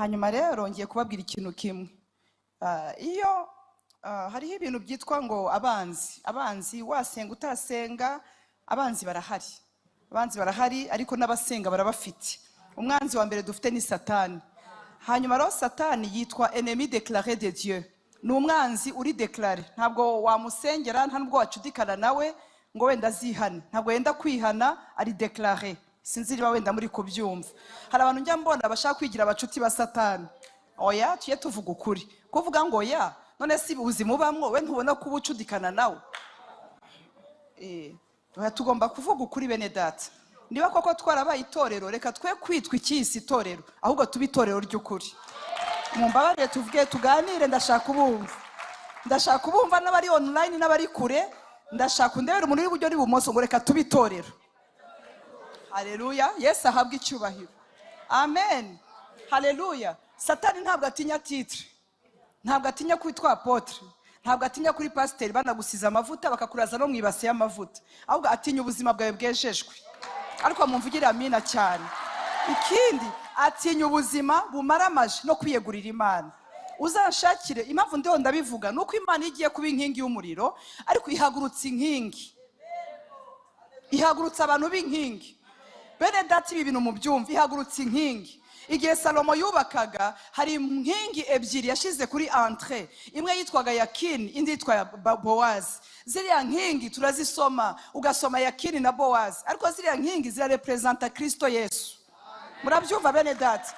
Hanyuma rero ngiye kubabwira ikintu kimwe. Iyo hariho ibintu byitwa ngo abanzi, abanzi wasenga utasenga, abanzi barahari, abanzi barahari, ariko n'abasenga barabafite. Umwanzi wa mbere dufite ni Satani. Hanyuma rero Satani yitwa ennemi déclaré de Dieu, ni umwanzi uri déclaré. Ntabwo wamusengera, nta nubwo wacudikana nawe ngo wenda azihane, ntabwo yenda kwihana, ari déclaré. Sinzi niba wenda muri kubyumva. Hari abantu njya mbona bashaka kwigira abacuti ba Satani. Oya, tujye tuvuga ukuri. Kuvuga ngo ya none si ubuzima ubamwo, we ntubona ko uba ucudikana nawe? Oya, tugomba kuvuga ukuri, bene data. Niba koko twarabaye itorero, reka twe kwitwa icyisi itorero, ahubwo tube itorero ry'ukuri. Mumbabarire tuvuge, tuganire. Ndashaka kubumva, ndashaka kubumva n'abari online n'abari kure. Ndashaka undebera umuntu w'iburyo n'ibumoso ngo reka tube itorero. Haleluya, Yesu ahabwe icyubahiro. Amen, haleluya. Satani ntabwo atinya titre, ntabwo atinya kwitwa apôtre, ntabwo atinya kuri pasiteri banagusize amavuta bakakuraza no mu ibase y'amavuta, ahubwo atinya ubuzima bwawe bwejejwe. Ariko mumvugire amina cyane. Ikindi, atinya ubuzima bumaramaje no kwiyegurira Imana. Uzanshakire impamvu ndiho ndabivuga, ni uko Imana iyo igiye kuba inkingi y'umuriro, ariko ihagurutsa inkingi, ihagurutsa abantu b'inkingi. Bene data, ibi bintu mubyumva, ihagurutsa inkingi. Igihe Salomo yubakaga, hari inkingi ebyiri yashyize kuri entrée, imwe yitwaga Yakini, indi yitwa Bowazi. Ziriya nkingi turazisoma, ugasoma Yakini na Bowazi, ariko ziriya nkingi zirareperezanta Kirisito Yesu. Murabyumva, bene data?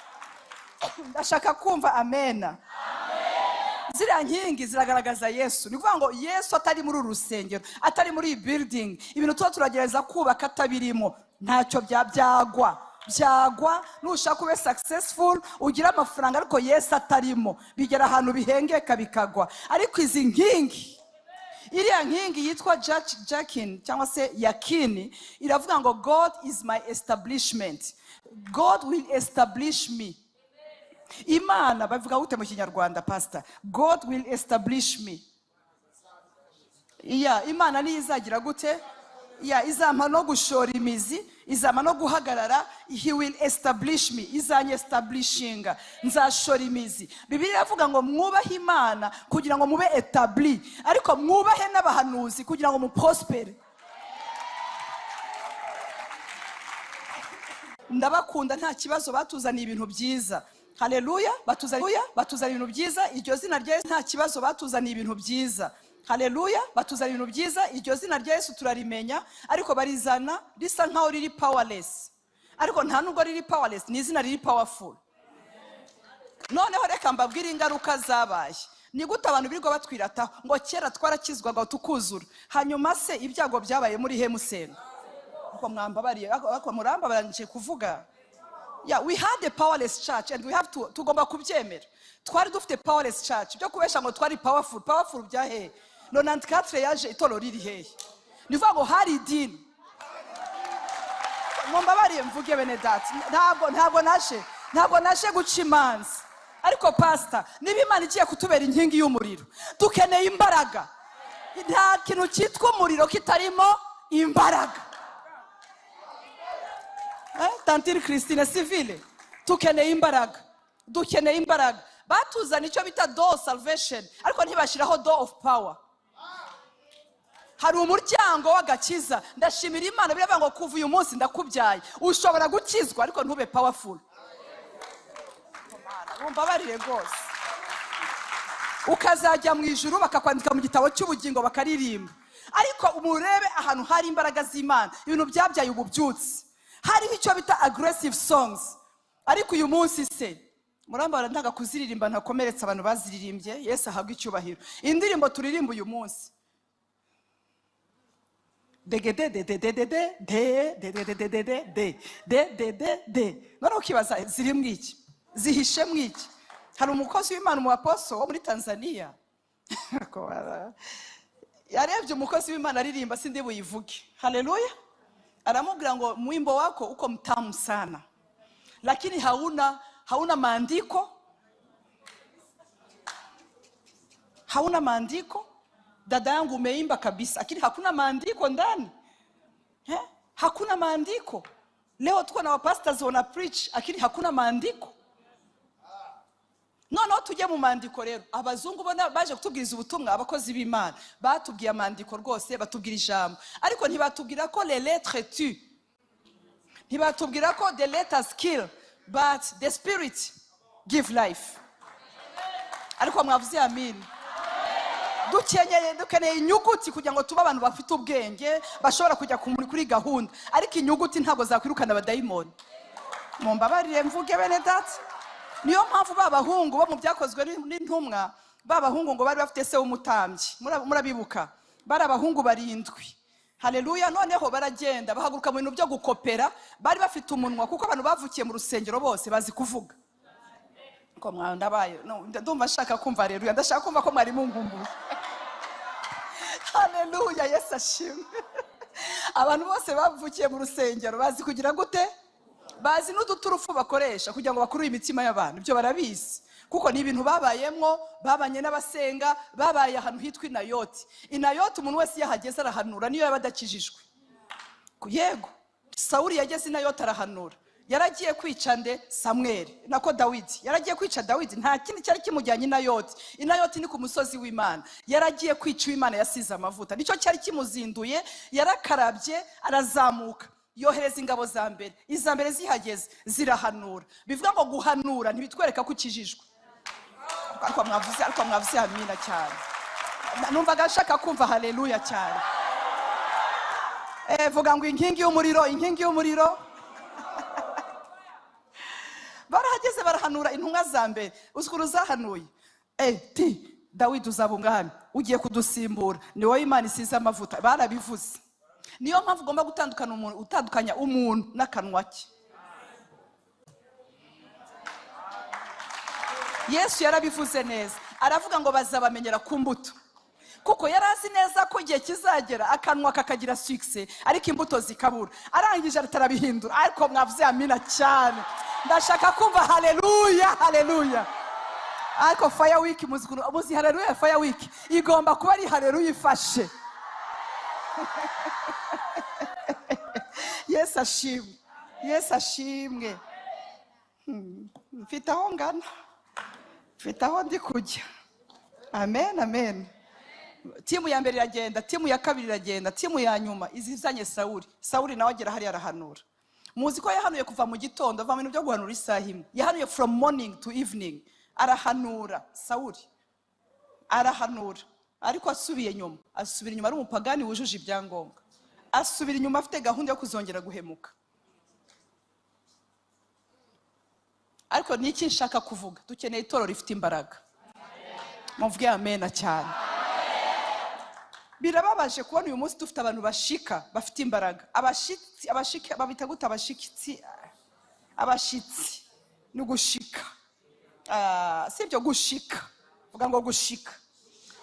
Ndashaka kumva amena. Ziriya nkingi ziragaragaza Yesu. Ni ukuvuga ngo Yesu atari muri uru rusengero, atari muri iyi building, ibintu tuba turagerageza kubaka atabirimo, ntacyo byagwa, byagwa. Nushaka ube successful, ugire amafaranga, ariko Yesu atarimo, bigera ahantu bihengeka bikagwa. Ariko izi nkingi, iriya nkingi yitwa Jakin cyangwa se Yakini, iravuga ngo "God is my establishment, God will establish me." Imana bavuga gute mu Kinyarwanda, pastor? God will establish me. Iya Imana niyo izagira gute? Ya izampa no gushora imizi, izampa no guhagarara. He will establish me, izanyestablishinga, nzashora imizi. Bibiliya iravuga ngo mwubahe Imana kugira ngo mube établi, ariko mwubahe n'abahanuzi kugira ngo muprospere. Ndabakunda, nta kibazo. Batuzaniye ibintu byiza, haleluya. Batuzaniye, batuzaniye ibintu byiza. Iryo zina rya Yesu, nta kibazo. Batuzaniye ibintu byiza, haleluya. Batuzaniye ibintu byiza. Iryo zina rya Yesu turarimenya, ariko barizana risa nkaho riri powerless, ariko nta nubwo riri powerless, ni izina riri powerful. Noneho reka mbabwire ingaruka zabaye. Ni gute abantu birirwa batwirataho ngo kera twarakizwaga tukuzura? Hanyuma se ibyago byabaye muri he musenga? Ariko mwambabariye, ariko murambabaranje kuvuga. Yeah, we had a powerless church and we have to, tugomba kubyemera. Twari dufite powerless church. Byo kubesha ngo twari powerful, powerful bya hehe? 94 yaje itorero riri hehe? Ni ukuvuga ngo hari idini. Mumbabariye mvuge, bene data, ntabwo naje guca imanza, ariko pastor, niba Imana igiye kutubera inkingi y'umuriro, dukeneye imbaraga. Nta kintu cyitwa umuriro kitarimo imbaraga. Tantine Christine Civile, dukeneye imbaraga, dukeneye imbaraga. Batuzana icyo bita door salvation, ariko ntibashyiraho door of power. Hari umuryango w'agakiza. Ndashimira Imana, biravuga ngo kuva uyu munsi ndakubyaye. Ushobora gukizwa ariko ntube powerful. Mumbabarire rwose. Ukazajya mu ijuru bakakwandika mu gitabo cy'ubugingo, bakaririmba, ariko murebe ahantu hari imbaraga z'Imana, ibintu byabyaye ububyutse, hariho icyo bita aggressive songs. Ariko uyu munsi se, murambara, ntaga kuziririmba ntakomeretse abantu baziririmbye. Yesu ahabwe icyubahiro. Indirimbo turirimba uyu munsi, degede de de de de de de de de de de de de de de de de de, noneho ukibaza ziri mu iki, zihishe mu iki? Hari umukozi w'Imana, umu apostle wo muri Tanzania, yarebye umukozi w'Imana aririmba, sindi buyivuge, haleluya, aramubwira ngo mwimbo wako uko mtamu sana, lakini hauna maandiko, hauna maandiko. Dada yangu, umeimba kabisa, lakini hakuna maandiko ndani, eh? Hakuna maandiko. Leo tuko na wapastors wana preach, lakini hakuna maandiko. Noneho tujye mu mandiko rero. Abazungu bona baje kutubwiriza ubutumwa, abakozi b'Imana batubwiye amandiko rwose, batubwira ijambo, ariko ntibatubwira ko les lettres tuent, ntibatubwira ko the letters kill, but the spirit give life. Ariko mwavuze amin. Dukeneye inyuguti kugira ngo tube abantu bafite ubwenge, bashobora kujya kuri gahunda, ariko inyuguti ntabwo zakwirukana abadayimoni. Mumbabarire mvuge, bene data. Niyo mpamvu ba bahungu bo mu Byakozwe n'Intumwa, ba bahungu ngo bari bafite se w'umutambyi, murabibuka, bari abahungu barindwi. Haleluya. Noneho baragenda bahaguruka mu bintu byo gukopera. Bari bafite umunwa, kuko abantu bavukiye mu rusengero bose bazi kuvuga ko mwandabaye. No, ndumva nshaka kumva haleluya, ndashaka kumva ko mwari munkumbuye. Haleluya, Yesu ashimwe. Abantu bose bavukiye mu rusengero bazi kugira gute? Bazi n'uduturufu bakoresha kugira ngo bakurure imitima y'abantu. Ibyo barabizi kuko ni ibintu babayemwo, babanye n'abasenga, babaye ahantu hitwa Inayoti. Inayoti umuntu wese iyo ahageze arahanura, niyo yaba adakijijwe. Yego, Sawuli yageze Inayoti arahanura. Yaragiye kwica nde? Samweli, nako Dawidi. Yaragiye kwica Dawidi, nta kindi cyari kimujyanye Inayoti. Inayoti ni ku musozi w'Imana. Yaragiye kwica uw'Imana yasize amavuta, nicyo cyari kimuzinduye. Yarakarabye, arazamuka, yohereza ingabo za mbere. Iza mbere zihageze zirahanura. Bivuga ngo guhanura ntibitwereka ko ukijijwe. Ariko mwavuze amina cyane. Numvaga nshaka kumva haleluya cyane. Vuga ngo inkingi y'umuriro, inkingi y'umuriro. Barahageze barahanura. Intumwa za mbere, uzi ukuntu zahanuye? Ti Dawidi uzaba umwami, ugiye kudusimbura, ni wowe Imana isize amavuta. Barabivuze. Niyo mpamvu ugomba gutandukana umuntu, utandukanya umuntu n'akanwa ke. Yesu yarabivuze neza, aravuga ngo bazabamenyera ku mbuto, kuko yari azi neza ko igihe kizagera akanwa kakagira succès ariko imbuto zikabura. Arangije atarabihindura. Ariko mwavuze amina cyane. Ndashaka kumva haleluya, haleluya. Ariko fire week, muzi muzi haleluya? Fire week igomba kuba ari haleluya ifashe. Yesu ashimwe, Yesu ashimwe. Mfite aho ngana, mfite aho ndi kujya. Amen, amen. Team ya mbere iragenda, team ya kabiri iragenda, team ya nyuma izizanye Sawuli. Sawuli nawe agera hariya arahanura. Muzi ko yahanuye kuva mu gitondo, ava mu bintu byo guhanura isaha imwe. Yahanuye from morning to evening, arahanura. Sawuli arahanura, ariko asubiye inyuma, asubira inyuma ari umupagani wujuje ibyangombwa, asubira inyuma afite gahunda yo kuzongera guhemuka. Ariko ni iki nshaka kuvuga? Dukeneye itorero rifite imbaraga. Muvuge amena cyane. Birababaje kubona uyu munsi dufite abantu bashika bafite imbaraga. Abashitsi, abashika babita gute? Abashikitsi, abashitsi ni gushika. Si ibyo gushika, vuga ngo gushika.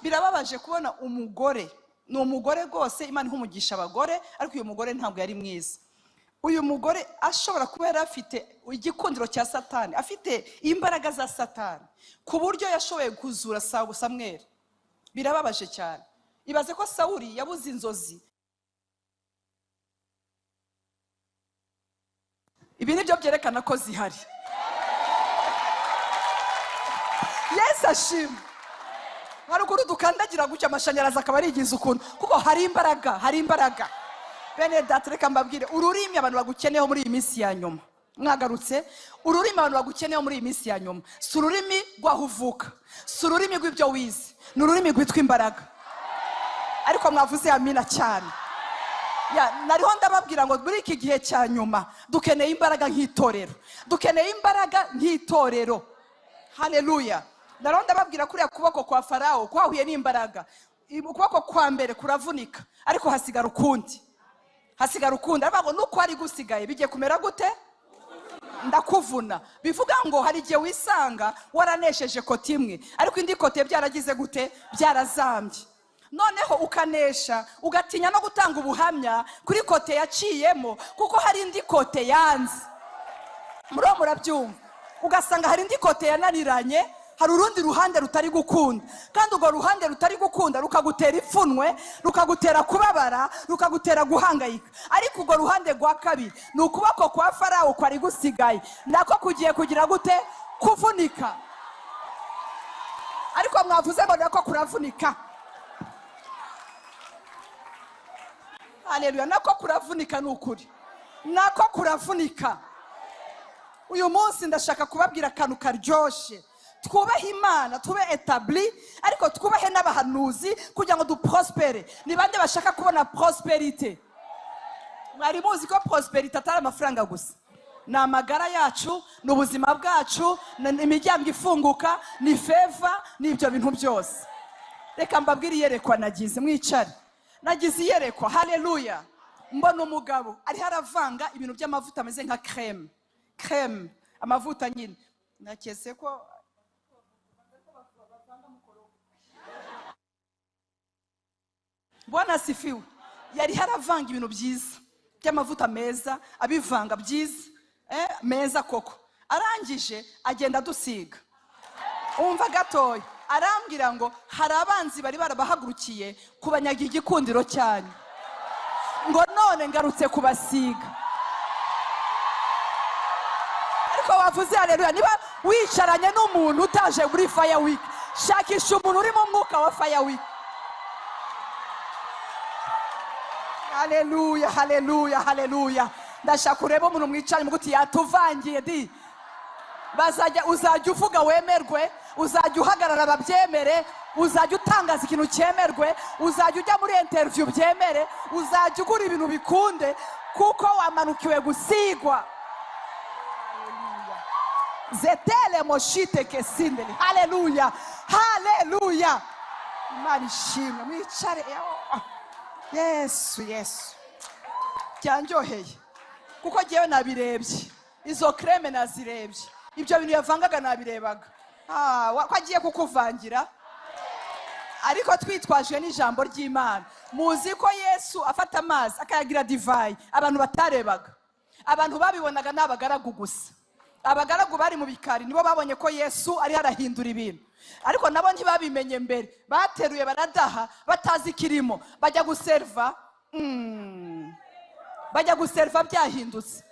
Birababaje kubona umugore, ni umugore rwose, Imana iha umugisha abagore, ariko uyu mugore ntabwo yari mwiza. Uyu mugore ashobora kuba yari afite igikundiro cya Satani, afite imbaraga za Satani, ku buryo yashoboye kuzura Samweli. Birababaje cyane. Ibaze ko Sawuli yabuze inzozi. Ibi nibyo byerekana ko zihari. Yesu ashimwe. Hari ukuntu dukandagira gutya amashanyarazi akaba arigize ukuntu, kuko hari imbaraga, hari imbaraga. Bene data, reka mbabwire, ururimi abantu bagukeneyeho muri iyi minsi ya nyuma, mwagarutse, ururimi abantu bagukeneyeho muri iyi minsi ya nyuma si ururimi rw'aho uvuka, si ururimi rw'ibyo wize, ni ururimi rwitwa imbaraga. Ariko mwavuze amina cyane. Nariho ndababwira ngo muri iki gihe cya nyuma dukeneye imbaraga nk'itorero, dukeneye imbaraga nk'itorero. Haleluya. Nariho ndababwira kuriya kuboko kwa Farawo kwahuye n'imbaraga. Ukuboko kwa mbere kuravunika, ariko hasigara ukundi, hasigara ukundi. Aravuga ngo nuko ari gusigaye bigiye kumera gute? Ndakuvuna. Bivuga ngo hari igihe wisanga waranesheje koti imwe, ariko indi kote byaragize gute? Byarazambye. Noneho ukanesha, ugatinya no gutanga ubuhamya kuri kote yaciyemo, kuko hari indi kote yanze. Muriho murabyumva? Ugasanga hari indi kote yananiranye, hari urundi ruhande rutari gukunda, kandi urwo ruhande rutari gukunda rukagutera ipfunwe, rukagutera kubabara, rukagutera guhangayika. Ariko urwo ruhande rwa kabiri ni ukuboko kwa Farawo kwari gusigaye, nako kugiye kugira gute? Kuvunika. Ariko mwavuze ngo nako kuravunika. Haleluya, nako kuravunika ni ukuri, nako kuravunika. Uyu munsi ndashaka kubabwira akantu karyoshye. Twubahe Imana, tube établi, ariko twubahe n'abahanuzi kugira ngo duprospere. Ni bande bashaka kubona prospérité? Mwari muzi ko prospérité atari amafaranga gusa? Ni amagara yacu, ni ubuzima bwacu, ni imiryango ifunguka, ni faveur, ni ibyo bintu byose. Reka mbabwire iyerekwa nagize. Mwicare. Nagize iyerekwa, haleluya. Mbona umugabo ariho aravanga ibintu by'amavuta ameze nka crème, crème, amavuta nyine. Naketse ko Bwana asifiwe. Yariho aravanga ibintu byiza by'amavuta meza, abivanga byiza, meza koko. Arangije agenda adusiga. Umva gatoya, arambwira ngo hari abanzi bari barabahagurukiye kubanyaga igikundiro cyanyu, ngo none ngarutse kubasiga. Ariko wavuze haleluya. Niba wicaranye n'umuntu utaje muri Fire Week, shakisha umuntu uri mu mwuka wa Fire Week. Haleluya, haleluya, haleluya. Ndashaka urebe umuntu mwicaranye muguti yatuvangiye di. Bazajya, uzajya uvuga wemerwe, uzajya uhagarara babyemere, uzajya utangaza ikintu cyemerwe, uzajya ujya muri interview byemere, uzajya ugura ibintu bikunde, kuko wamanukiwe gusigwa. Zetele moshite kesindeli. Haleluya, haleluya. Imana ishimwe. Mwicare. Yesu, Yesu, byanjyoheye kuko ngewe nabirebye, izo crème nazirebye, ibyo bintu yavangaga nabirebaga. Ko agiye kukuvangira. Ariko twitwaje n'ijambo ry'Imana. Muzi ko Yesu afata amazi akayagira divayi, abantu batarebaga, abantu babibonaga ni abagaragu gusa. Abagaragu bari mu bikari nibo babonye ko Yesu ariho arahindura ibintu, ariko nabo ntibabimenye mbere. Bateruye baradaha batazi ikirimo, bajya guseriva, bajya guseriva byahindutse.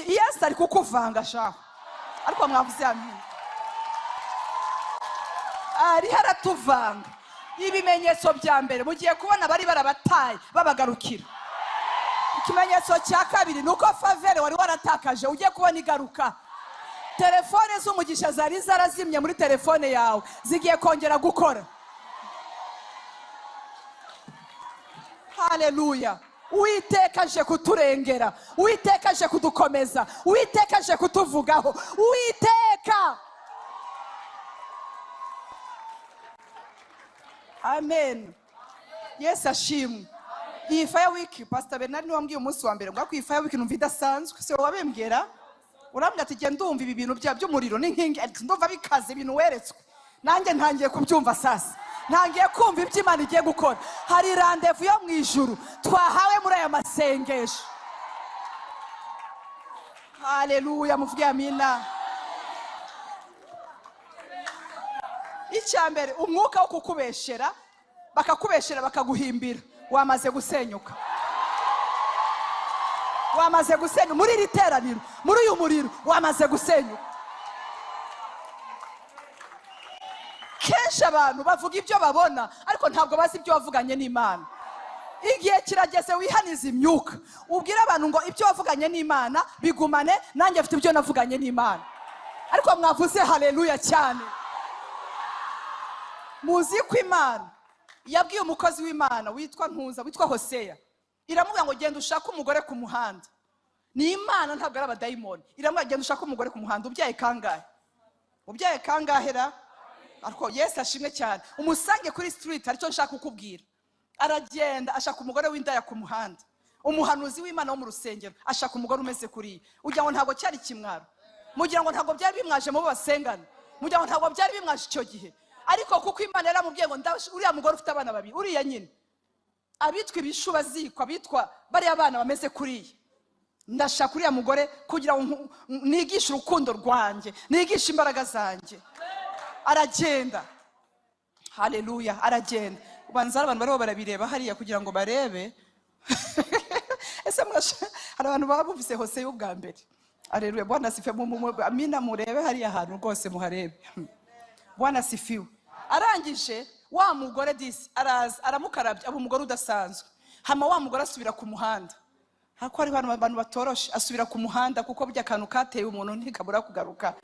Yesu ari kukuvanga shaho. Ariko mwavuze amen. Ariho aratuvanga. Ibimenyetso bya mbere mugiye kubona, bari barabataye babagarukira. Ikimenyetso cya kabiri ni uko faveur wari waratakaje ugiye kubona igaruka. Telefone z'umugisha zari zarazimye muri telefone yawe zigiye kongera gukora. Haleluya. Uwiteka aje kuturengera, Uwiteka aje kudukomeza, Uwiteka aje kutuvugaho. Uwiteka, amen. Yesu ashimwe. Iyi Fire Week, Pastor Bernard niwe wambwiye umunsi wa mbere ngo iyi Fire Week numva idasanzwe. Se wabimbwira, urambwira ati genda ndumva ibi bintu by'umuriro n'inkingi, ndumva bikaze ibintu weretswe. Nanjye ntangiye kubyumva sasa, ntangiye kumva ibyo Imana igiye gukora. Hari rendez-vous yo mu ijuru twahawe muri aya masengesho. Haleluya, muvuge amina. Icya mbere, umwuka wo kukubeshera, bakakubeshera bakaguhimbira, wamaze gusenyuka, wamaze gusenyuka muri iri teraniro, muri uyu muriro wamaze gusenyuka. Kenshi abantu bavuga ibyo babona, ariko ntabwo bazi ibyo wavuganye n'Imana. Igihe kirageze wihanize imyuka, ubwire abantu ngo ibyo wavuganye n'Imana bigumane, nanjye mfite ibyo navuganye n'Imana. Ariko mwavuze haleluya cyane. Muzi ko Imana yabwiye umukozi w'Imana witwa Ntuza, witwa Hoseya, iramubwira ngo genda ushake umugore ku muhanda. Ni Imana, ntabwo ari abadayimoni. Iramubwira genda ushake umugore ku muhanda. Ubyaye kangahe? Ubyaye kangahe ra? Ariko Yesu ashimwe cyane. Umusange kuri street, aricyo nshaka kukubwira. Aragenda ashaka umugore w'indaya ku muhanda. Umuhanuzi w'Imana wo mu rusengero ashaka umugore umeze kuriya. Ugira ngo ntabwo cyari kimwaro? Mugira ngo ntabwo byari bimwaje mu bo basengana? Mugira ngo ntabwo byari bimwaje icyo gihe? Ariko kuko Imana yaramubwiye ngo uriya mugore ufite abana babiri, uriya nyine abitwa ibishuba zikwa, abitwa bariya bana bameze kuriya, ndashaka uriya mugore kugira ngo nigishe urukundo rwanjye, nigishe imbaraga zanjye. Aragenda, haleluya, aragenda. Ubanza abantu bariho barabireba hariya kugira ngo barebe. Ese hari abantu baba bumvise Hoseya ubwa mbere? Haleluya, Bwana asifiwe. Amina, murebe hariya hantu rwose muharebe. Bwana asifiwe. Arangije wa mugore disi araza aramukarabya, aba umugore udasanzwe. Hama wa mugore asubira ku muhanda. Hako hariho abantu batoroshe, asubira ku muhanda, kuko burya akantu kateye umuntu ntikabura kugaruka.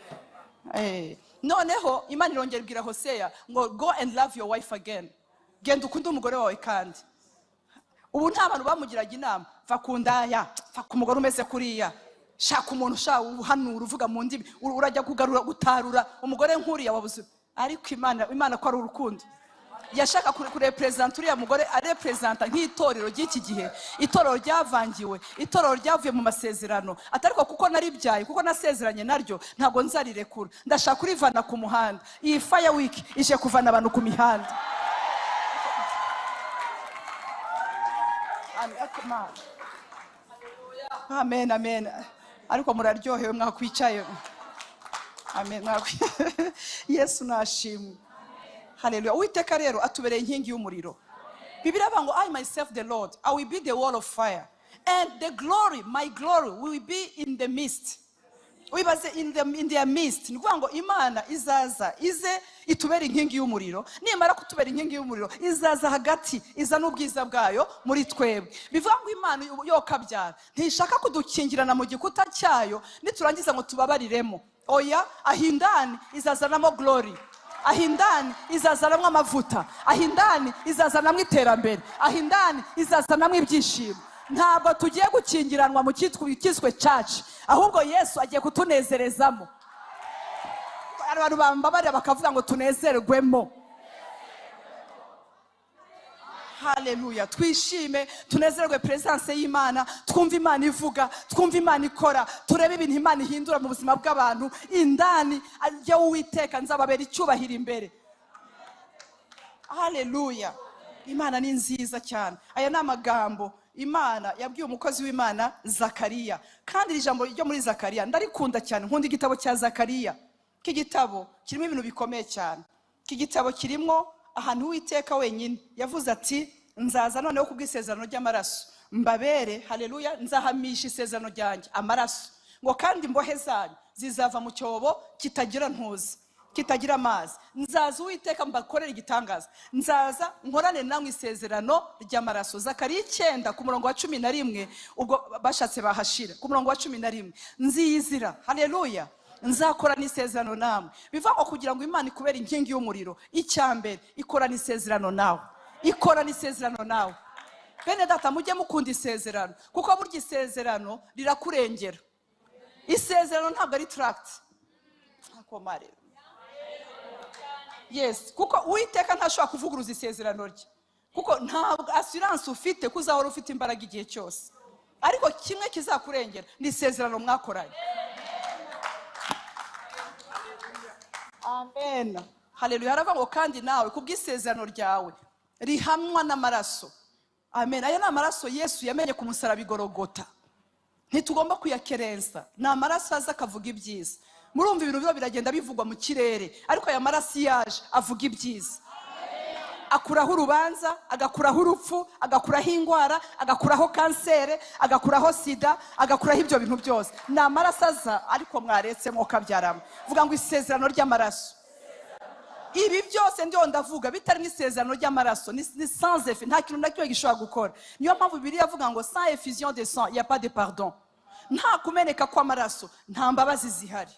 Noneho Imana irongera ibwira Hoseya ngo "Go and love your wife again." Genda ukunde umugore wawe. Kandi ubu nta bantu bamugiraga inama: "Va ku ndaya, va ku mugore umeze kuriya, shaka umuntu ushaka uhanura, uvuga mu ndimi, urajya kugarura gutarura umugore nk'uriya wabuze." Ariko Imana ko ari urukundo, yashaka kureperezanta uriya mugore, areperezanta nk'itorero ry'iki gihe, itorero ryavangiwe, itorero ryavuye mu masezerano. Atariko kuko naribyaye, kuko nasezeranye naryo, ntabwo nzarirekura, ndashaka kurivana ku muhanda. Iyi Fire Week ije kuvana abantu ku mihanda. Amen. Amen, amen. Ariko muraryohewe, mwakwicaye. Amen. Yesu nashimwe. Haleluya. Uwiteka rero atubereye inkingi y'umuriro. Bibiliya avuga ngo "I myself, the Lord, I will be the wall of fire, and the glory, my glory, will be in the midst." Wibaze, in their midst. Ni ukuvuga ngo Imana izaza ize itubere inkingi y'umuriro. Nimara kutubera inkingi y'umuriro, izaza hagati, iza n'ubwiza bwayo muri twebwe. Bivuga ngo Imana yokabyara ntishaka kudukingirana mu gikuta cyayo, niturangiza ngo tubabariremo. Oya, ahindani izazanamo glory, ahindani izazanamo amavuta, ahindani izazanamo iterambere, ahindani izazanamo ibyishimo. Ntabwo tugiye gukingiranwa mu cyiswe church, ahubwo Yesu agiye kutunezerezamo. Hari abantu bambabarira bakavuga ngo tunezerwemo. Haleluya. Twishime, tunezerwe presence y'Imana, twumve Imana ivuga, twumve Imana ikora, turebe ibintu Imana ihindura mu buzima bw'abantu indani. Ajya Uwiteka nzababera icyubahiro imbere. Haleluya. Imana ni nziza cyane. Aya ni amagambo Imana yabwiye umukozi w'Imana Zakariya. Kandi iri jambo ryo muri Zakariya ndarikunda cyane. Nkunda igitabo cya Zakariya. Iki gitabo kirimo ibintu bikomeye cyane. Iki gitabo kirimo ahantu Uwiteka wenyine yavuze ati: "Nzaza noneho kubw'isezerano ry'amaraso mbabere." Haleluya. "Nzahamisha isezerano ryanjye amaraso," ngo "kandi imbohe zanyu zizava mu cyobo kitagira ntuzi, kitagira amazi. Nzaza Uwiteka mbakorere igitangaza, nzaza nkorane namwe isezerano ry'amaraso." Zakariya 9 ku murongo wa 11, ubwo bashatse bahashira ku murongo wa 11: "Nziyizira." Haleluya. "Nzakorana isezerano namwe." Bivuga ngo kugira ngo Imana ikubere inkingi y'umuriro, icya mbere ikorana isezerano nawe, ikorana isezerano nawe. Bene data, mujye mukunda isezerano, kuko burya isezerano rirakurengera. Isezerano ntabwo ari tract. Akomare. Yes, kuko Uwiteka ntashobora kuvuguruza isezerano rye, kuko ntabwo assurance ufite ko uzahora ufite imbaraga igihe cyose. Ariko kimwe kizakurengera ni isezerano mwakoranye. Amen, haleluya. Haravuga ngo "Kandi nawe kubw'isezerano ryawe rihamwa n'amaraso." Amen. Aya ni amaraso Yesu yamenye ku musaraba igorogota, ntitugomba kuyakerensa. Ni amaraso aza akavuga ibyiza. Murumva ibintu biba biragenda bivugwa mu kirere, ariko aya maraso iyo yaje avuga ibyiza, akuraho urubanza, agakuraho urupfu, agakuraho indwara, agakuraho kanseri, agakuraho sida, agakuraho ibyo bintu byose. Ni amaraso aza. Ariko mwaretse mwokabyaramo. Vuga ngo isezerano ry'amaraso. Ibi byose ndiho ndavuga bitarimo isezerano ry'amaraso ni sans effet, nta kintu na kimwe gishobora gukora. Niyo mpamvu Bibiliya avuga ngo "Sans effusion de sang, y a pas de pardon." Nta kumeneka kw'amaraso, nta mbabazi zihari.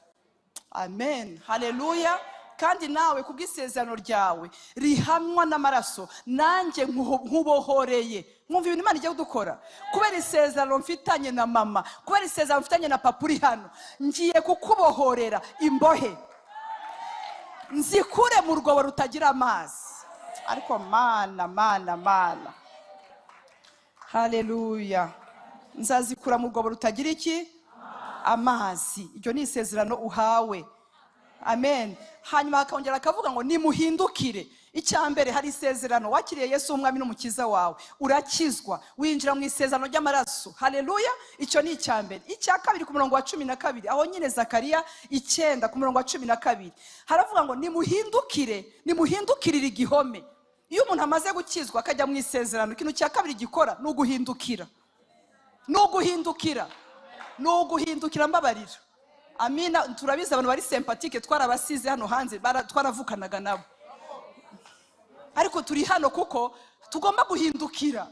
Amen, haleluya. "Kandi nawe kubw'isezerano ryawe rihamwa n'amaraso, nanjye nkubohoreye." Mwumva ibintu Imana igiye kudukora? Kubera isezerano mfitanye na mama, kubera isezerano mfitanye na papa uri hano, ngiye kukubohorera imbohe, nzikure mu rwobo rutagira amazi. Ariko Mana, Mana, Mana! Haleluya. Nzazikura mu rwobo rutagira iki? Amazi. Iryo ni isezerano uhawe. Amen. Hanyuma hakongera akavuga ngo nimuhindukire. Icya mbere, hari isezerano wakiriye Yesu umwami n'umukiza wawe, urakizwa, winjira mu isezerano ry'amaraso. Haleluya. Icyo ni icya mbere. Icya kabiri, ku murongo wa 12, aho nyine Zakariya 9 ku murongo wa 12, haravuga ngo nimuhindukire, nimuhindukirire igihome. Iyo umuntu amaze gukizwa akajya mu isezerano, ikintu cya kabiri gikora ni uguhindukira, ni uguhindukira, ni uguhindukira. Mbabarira, amina. Turabizi, abantu bari sympathique twarabasize hano hanze, twaravukanaga nabo. Ariko turi hano kuko tugomba guhindukira.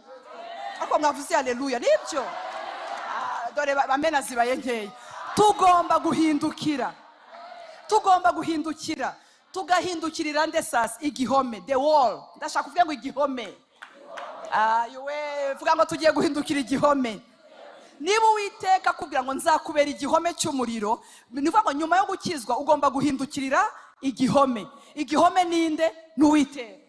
Ariko mwavuze haleluya? Nibyo. Ah, dore bamena zibaye nkeya. Tugomba guhindukira, tugomba guhindukira. Tugahindukirira nde sasa? Igihome, the wall. Ndashaka kuvuga ngo igihome. Ayowe, vuga ngo tugiye guhindukira igihome. Niba Uwiteka akubwira ngo nzakubera igihome cy'umuriro, ni ukuvuga ngo nyuma yo gukizwa ugomba guhindukirira igihome. Igihome ninde? Ni Uwiteka.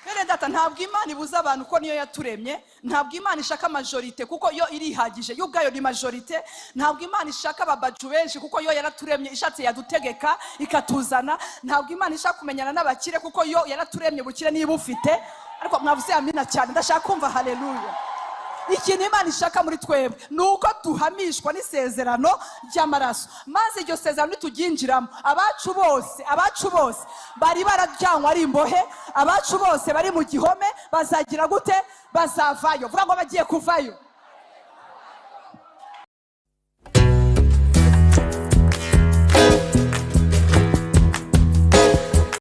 Bene data, ntabwo Imana ibuza abantu ko niyo yaturemye. Ntabwo Imana ishaka majorité kuko yo irihagije, yo ubwayo ni majorité. Ntabwo Imana ishaka ababaju benshi kuko yo yaraturemye, ishatse yadutegeka ikatuzana. Ntabwo Imana ishaka kumenyana n'abakire kuko yo yaraturemye, ubukire niba ufite. Ariko mwavuze amina cyane, ndashaka kumva haleluya. Ikintu Imana ishaka muri twebwe ni uko duhamishwa n'isezerano ry'amaraso, maze iryo sezerano nituryinjiramo, abacu bose, abacu bose bari barajyanywe ari imbohe, abacu bose bari mu gihome bazagira gute? Bazavayo. Vuga ngo bagiye kuvayo.